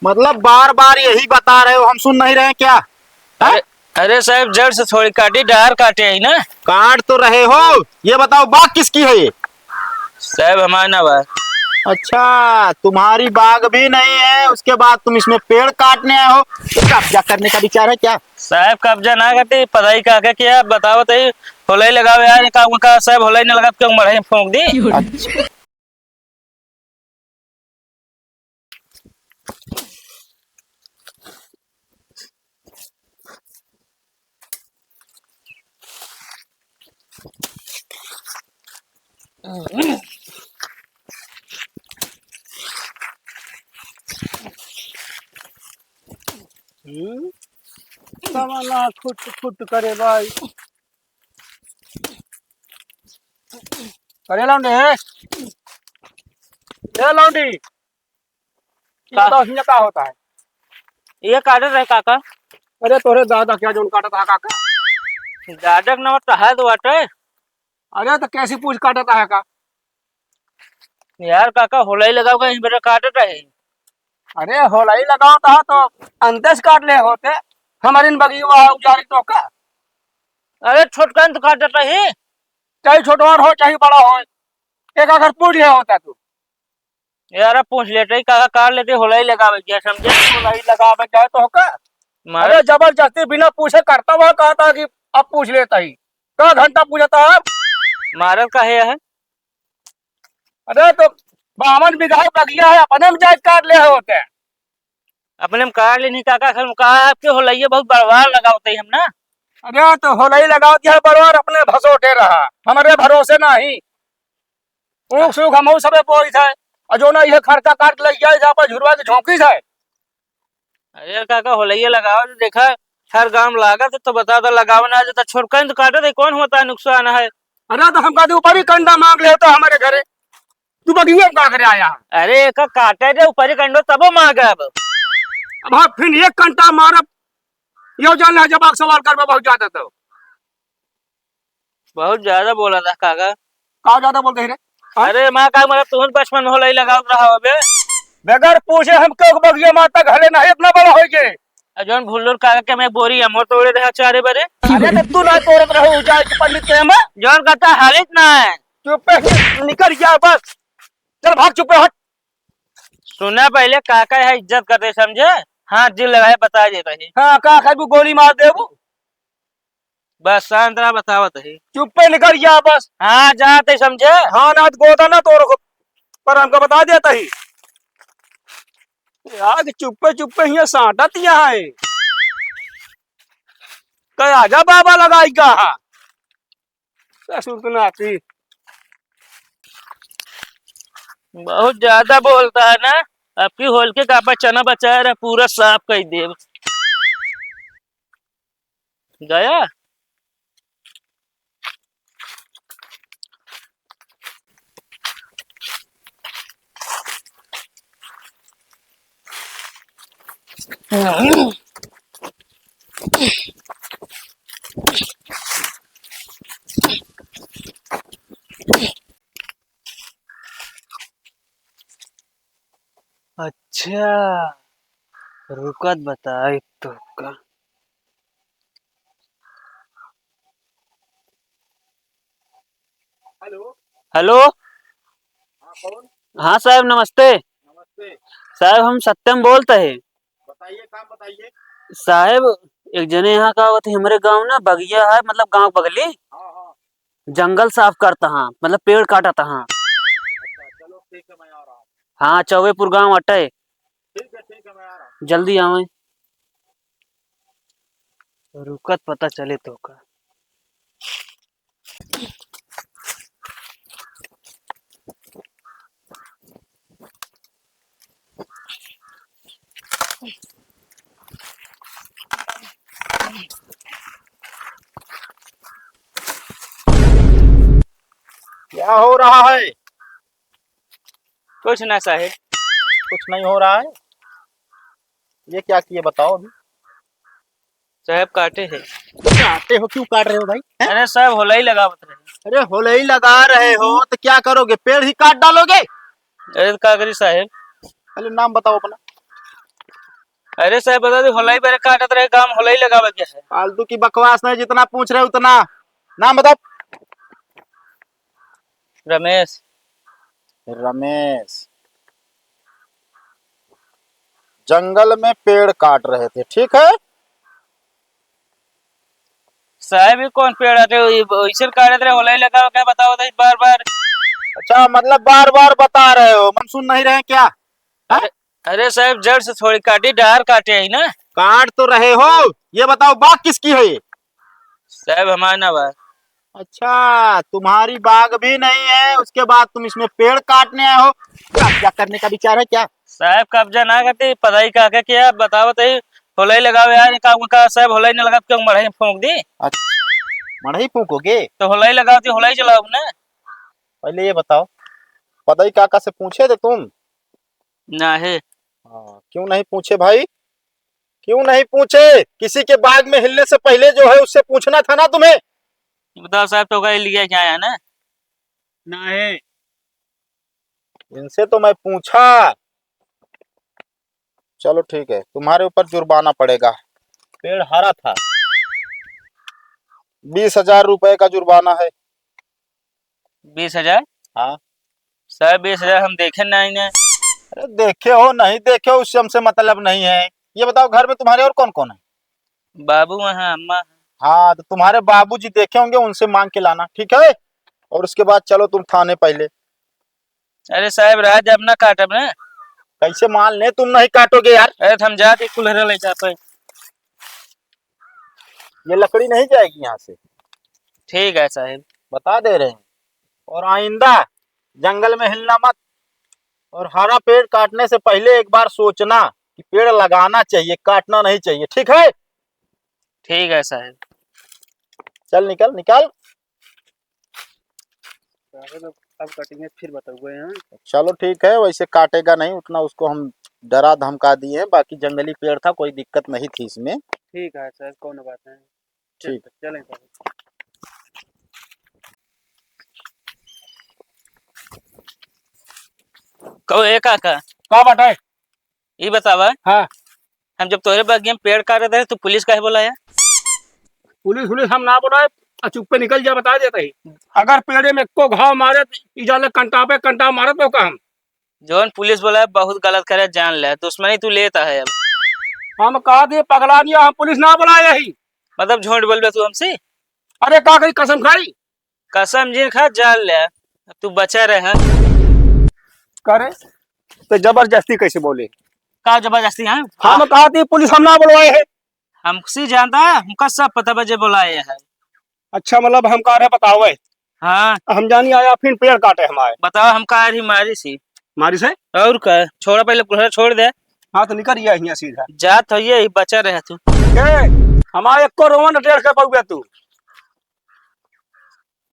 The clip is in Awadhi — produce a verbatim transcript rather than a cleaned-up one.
मतलब बार बार यही बता रहे हो, हम सुन नहीं रहे क्या? हाँ? अरे, अरे साहेब, जड़ से थोड़ी काटी, डार काटे ही ना। काट तो रहे हो, ये बताओ बाग किसकी है ये? साहेब, हमार ना बा। अच्छा, तुम्हारी बाग भी नहीं है, उसके बाद तुम इसमें पेड़ काटने आए हो, ये कब्जा करने का विचार है क्या? साहेब, कब्जा ना करते, पता ही का, का किया, बताओ तो ही, होलई लगावे यार, का, का साहेब होलई ना लगात, क्यों मढ़ई फूंक दी? अच्छा। हम्म? साला खुट खुट करे भाई। अरे लौंडे, ए लौंडी, ये का? बताओ, इसमें का होता है? ये काटत रहे काका। अरे तोरे दादा क्या जौन काटत है काका? दादा के नंबर तो है तो बाटे। अरे तो कैसी पूछ काटत है का? यार काका, होलई लगाओ का, इस बेरा काटत रहे। अरे होलई लगाओ तो, तो अंते से काट ले होते, हमारे इन बगिया उजारी तो का? अरे छोटकन तो काटत रही। चाहे छोटवार हो, चाहे बड़ा हो, एक अगर पूछ ले होता तू। यार, अब पूछ लेते ही, काका काट लेते, होलई लगावे के, समझे? होलई लगावे के है तो का? मारे अरे, जबरदस्ती बिना पूछे करता हुआ कहता कि अब पूछ लेता ही। का घंटा पूछता है? मारत काहे है? अरे, तो बावन बीघा बगिया है, अपने में जाए काट ले होते। अपने में काट लेनी, काका, हम कहा आपके होलइये बहुत बड़वार लगावते ही हम ना। अरे, तो होलई लगावत है बड़वार, अपने भसोटे रहा, हमरे भरोसे नाही। ऊख सूख हमहू सबे बोई थे, और जो ना ये खर्चा काट लग जाए, जा पर झुरवा के झोंकी जाए। अरे काका, होलइये लगाओ, जो देखा हर गांव लागत है, तो बता दो, लगाओ ना, जो तो छोटकन तो काटत है, कौन होता है, नुकसान है। अरे तो हम कहते ऊपर ही कंडा मांग ले तो हमारे घरे, तू बगिया में का करे आया है? अरे का काटे दे ऊपर ही कंडो, तबो मांग अब। अब हाँ, फिर एक कंटा मारब, यो जान ले, जब आग सवाल करबे बहुत ज्यादा तो। बहुत ज्यादा बोला था काका। का ज्यादा बोलते ही रे? हाँ? अरे माँ का मतलब तुहन बचपन में होलई लगावत रहा हो बे। बगैर पूछे हम क्यों बगिया माता घले नहीं इतना बड़ा हो गए। आ जौन भुल्लुर काका के मैं बोरी अमो तोड़े रहा चारे बरे। अरे तो तू ना तोड़त रहो जाए के पंडित के हम। जौन कहता हालित ना है। चुप पे निकल गया बस। चल भाग चुप पे हट। सुना पहले काका है इज्जत करते समझे। हाथ जिन लगाए बता देता ही। हाँ का खाबू गोली मार देबू। बस शांत रहा, बतावत ही। चुप्पे निकल गया बस। हाँ, जाते समझे। हाँ, ना तो गोदा ना तोड़ को, पर हमका बता देता ही। आज चुप्पे चुप्पे हियाँ सांटत यहाँ है। कह आजा बाबा लगाई का हा। ससुर के नाती। बहुत ज्यादा बोलता है ना। आपकी होल के कापा चना बचाए रहा, पूरा साफ कर देब। गया। अच्छा, रुकत बताई तोका। हेलो। हेलो। हाँ, कौन? हाँ साहेब, नमस्ते। नमस्ते। साहेब, हम सत्यम बोलत है। बताइए, काम बताइए। साहेब, एक जने यहाँ का होत है, हमरे गाँव ना बगिया है, मतलब गाँव बगली। हाँ, हाँ। जंगल साफ करत हाँ, मतलब पेड़ काटत हाँ। अच्छा, चलो ठीक है, मैं आ रहा हूँ। हाँ, चौबेपुर गाँव अटे। ठीक है, ठीक है, मैं आ रहा हूँ। जल्दी आवे। रुकत पता चले तोका। क्या हो रहा है? कुछ ना साहेब। कुछ नहीं हो रहा है? ये क्या किए बताओ अभी? साहेब काटे है। काटे हो, क्यों काट रहे हो भाई? हैं? अरे साहेब, होलई लगावत रहे। अरे होलई लगा रहे हो तो क्या करोगे, पेड़ ही काट डालोगे? अरे तो का करी साहेब? पहले नाम बताओ अपना। अरे साहब, बता दे, होलई बरे काटत रहे, काम होलई लगावे के है। फालतू की बकवास नहीं, जितना पूछ रहे उतना। नाम बताओ। रमेश। रमेश। जंगल में पेड़ काट रहे थे, ठीक है? साहब, ये कौन पेड़ हटे? ये ऐसे काटत रहे, होलई लगावे के, बताओ तो बार बार। अच्छा, मतलब बार बार बता रहे हो, मन सुन नहीं रहे क्या? हाँ? अरे, अरे साहब, जड़ से थोड़ी काटी, डार काटे ही ना। काट तो रहे हो, ये बताओ, बाग किसकी है ये? साहब, हमारा ना बा। अच्छा, तुम्हारी बाग भी नहीं है, उसके बाद तुम इसमें पेड़ काटने आए हो। क्या, क्या करने का विचार है क्या? साहब, कब्जा ना करती, पता ही का, का किया, बताओ तो ही। होलई लगाओ यार, का, का साहब, होलई ना लगा, क्यों मड़ही फूंक दी? अच्छा, मड़ही फूंकोगे? तो होलई लगाओ तो होलई जलाओ ना। पहले ये बताओ, पता ही काका से पूछे थे तुम? ना है। हाँ, क्यों नहीं पूछे भाई? क्यों नहीं पूछे? किसी के बाग में हिलने से पहले जो है, उससे पूछना था ना तुम्हें। बताओ साहब, तो का लिया क्या है ना? ना है। इनसे तो मैं पूछा। चलो ठीक है, तुम्हारे ऊपर जुर्माना पड़ेगा। पेड़ हरा था। बीस हजार रुपए का जुर्माना है। बीस हजार? हाँ। साहब, बीस हजार हम देखे नहीं ने। अरे देखे हो नहीं देखे हो, उससे हमसे मतलब नहीं है। ये बताओ, घर में तुम्हारे और कौन कौन है? बाबू वहाँ, अम्मा। हाँ, तो तुम्हारे बाबूजी देखे होंगे, उनसे मांग के लाना, ठीक है? और उसके बाद चलो तुम थाने पहले। अरे साहब, राज अब ना काटब ना। कैसे मान ले तुम नहीं काटोगे यार? अरे तो हम जाके कुल्हरा ले जाते हैं। ये लकड़ी नहीं जाएगी यहाँ से। ठीक है साहब। बता दे रहे हैं। और आइंदा जंगल में हिलना मत। और हरा पेड़ काटने से पहले एक बार सोचना कि पेड़ लगाना चाहिए, काटना नहीं चाहिए, ठीक है? ठीक है साहब। चल निकल, निकल। साहब, अब, अब कटेंगे, फिर बताऊंगा यहाँ। चलो ठीक है, वैसे काटेगा नहीं उतना, उसको हम डरा धमका दिए हैं, बाकी जंगली पेड़ था, कोई दिक्कत नहीं थी इसमें। ठीक है सर, कौन बात है। ठीक। चलें सर। कहो, ए काका। का बात है? ई बतावा। हाँ। हम जब तोहरे बगिया में पेड़ काटत रहे, तू पुलिस काहे बोलाया? पुलिस उलिस हम ना बोलाए, आ चुप्पे निकल जा, बता देता ही। अगर पेड़े में एको घाव मारे, तो ई जाले कंटापे कंटाप मारत हो का हम? जौन पुलिस बोलाए, बहुत गलत करे, जान ले, दुश्मनी तू लेता है अब। हम कहा थे पगला दिया, हम पुलिस ना बोलाए ही। मतलब झूठ बोलबे तू हमसे? अरे का करी, कसम खाई। कसम जिन खा, जान ले, तू बचा रहे। करे, तो जबरदस्ती कैसे बोले? का जबरदस्ती, हाँ? हम कहा थी पुलिस हम ना बुलवाए हैं। हमसे जानता है, हमका सब पता बा जे बुलाए हैं। अच्छा, मतलब हम कहा रहे बतावे। हाँ। हम जानी आया फिर पेड़ काटे हमारे। बताओ, हम कहा रही मारी सी। मारी से? और का? छोड़ा पहले कुल्हरा छोड़ दे। हाँ, तो निकल गया यहाँ सीधा। जात हो ये, बचा रहे तू। ए, हमारे एको रोवन टेढ़ कर पाऊबे तू।